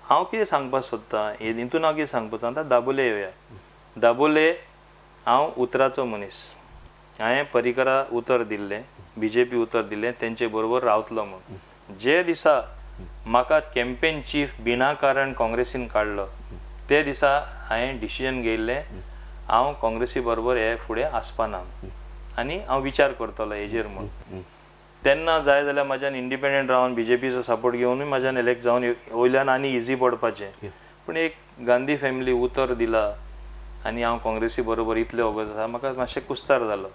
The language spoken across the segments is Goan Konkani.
हांव कितें सांगपाक सोदतां हितून, हांव कितें सांगपाक सोदता, आतां दाबोले येवया. दाबोले हांव उतराचो मनीस. हांवें परिकरा उतर दिल्लें, बीजेपी उतर दिल्लें, तेंचे बरोबर रावतलो म्हूण. जे दिसा म्हाका कॅम्पेन चीफ बिनाकारण काँग्रेसीन काडलो, ते दिसा हांवें डिसिजन घेयल्लें, हांव काँग्रेसी बरोबर हे फुडें आसपाना आनी हांव विचार करतलो हेजेर म्हूण. तेन्ना जाय जाल्यार म्हाज्यान इंडिपेंडंट रावन बीजेपीचो सपोर्ट घेवनूय म्हाज्यान इलेक्ट जावन वयल्यान आनी इजी पडपाचें. पूण एक गांधी फॅमिली उतर दिला आनी हांव काँग्रेसी बरोबर इतले वगत आसा, म्हाका मातशें कुस्तार जालो.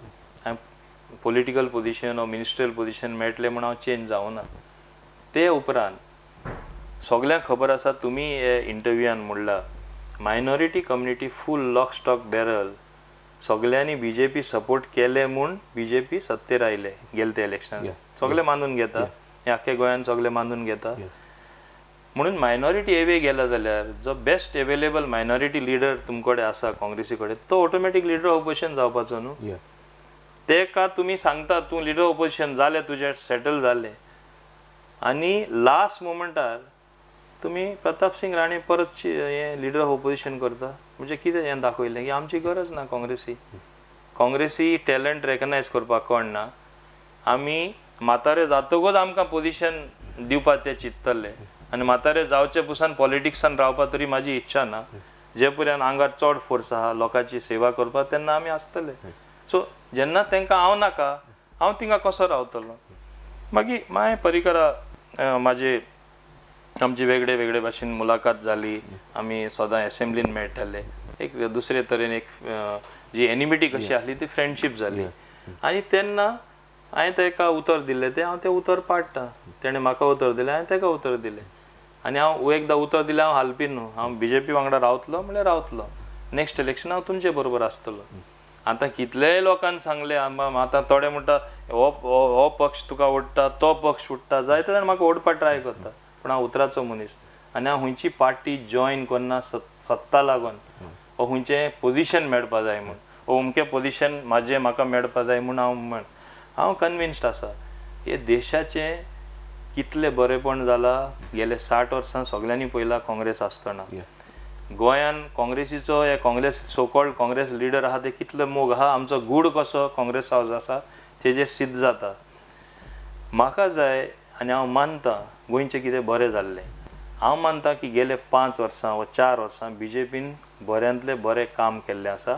हांवें पॉलिटिकल पोजिशन वा मिनिस्ट्रियल पोजिशन मेळटलें म्हूण हांव चेंज जावना. ते उपरांत सगल्यांक खबर आसा, तुमी हे इंटरव्यूआन म्हणला, minority community full lock stock barrel, सगल्यांनी बीजेपी सपोर्ट केले म्हूण बीजेपी सत्तेर आयले गेले ते इलेक्शनान. सगळे मानून घेता हे, आख्खे गोंयान सगळे मानून घेता. म्हणून मायनॉरिटी एवे गेला जाल्यार जो बेस्ट अवेलेबल मायनॉरिटी लिडर तुमकडे आसा काँग्रेसी कडेन, तो ऑटोमॅटीक लिडर ऑपोजिशन जावपाचो न्हू. तेका तुमी सांगता, तूं लिडर ऑपोजिशन जालें, तुजें सेटल जालें, आनी लास्ट मोमेंटार तुमी प्रताप सिंग राणे परत हें लिडर ऑफ ऑपोजिशन करता. म्हणजे कितें हें दाखयलें की आमची गरज ना काँग्रेसी. काँग्रेसी टॅलंट रेकगनायज करपाक कोण ना. आमी म्हातारे जातकूच आमकां पोजिशन दिवपाक ते चिंततले आनी म्हातारे जावचे पसून पॉलिटिक्सान रावपा तरी म्हाजी इच्छा ना. जे पर्यंत आंगार चड फोर्स आहा लोकांची सेवा करपाक, तेन्ना आमी आसतले. सो जेन्ना तांकां हांव नाका, हांव थिंगा कसो रावतलो? मागीर मागीर परिकरा म्हाजे आमची वेगळे वेगळे भाशेन मुलाखत जाली. आमी सदां एसेंब्लीन मेळटाले. एक दुसरे तरेन एक जी एनिमिटी कशी आसली ती फ्रेंडशीप जाली. आनी तेन्ना हांवें ताका उतर दिल्लें तें हांव तें उतर पाडटा. तेणें म्हाका उतर दिलें, हांवें ताका उतर दिलें. आनी हांव एकदां उतर दिलें, हांव हालपी न्हू. हांव बीजेपी वांगडा रावतलो म्हणल्यार रावतलो. नेक्स्ट इलेक्शन हांव तुमचे बरोबर आसतलो. आतां कितलेय लोकांक सांगलें, आतां थोडे म्हणटा हो हो पक्ष तुका ओडटा, तो पक्ष उडटा, जायते जाण म्हाका ओडपाक ट्राय करता. पूण हांव उतराचो मनीस आनी हांव खंयची पार्टी जॉयन करना सत्ता लागून वा खंयचें पोजिशन मेळपा जाय म्हूण वा अमकें पोजिशन म्हाजें म्हाका मेळपा जाय म्हूण. हांव म्हण हांव कन्विन्स्ड आसा, हे देशाचें कितलें बरेंपण जालां गेले 60 वर्सां सगल्यांनी पळयलां काँग्रेस आसतना. गोंयान काँग्रेसीचो हे Congress, so called Congress leader आहा ते कितलो मोग आहा, आमचो गूड कसो काँग्रेस हावज आसा, तेजेर सिद्ध जाता. म्हाका जाय आनी हांव मानता गोंयचें कितें बरें जाल्लें. हांव मानता की गेले 5 वर्सां वा 4 वर्सां बीजेपीन बऱ्यांतलें बरें काम केल्लें आसा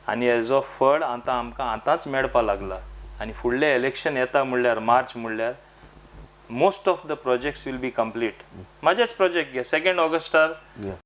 आनी हेजो फळ आतां आमकां आतांच मेळपा लागला. आनी फुडलें इलेक्शन येता म्हणल्यार, मार्च म्हणल्यार most of the projects will be complete. म्हाजेच project घे, सेकंड ऑगस्टार.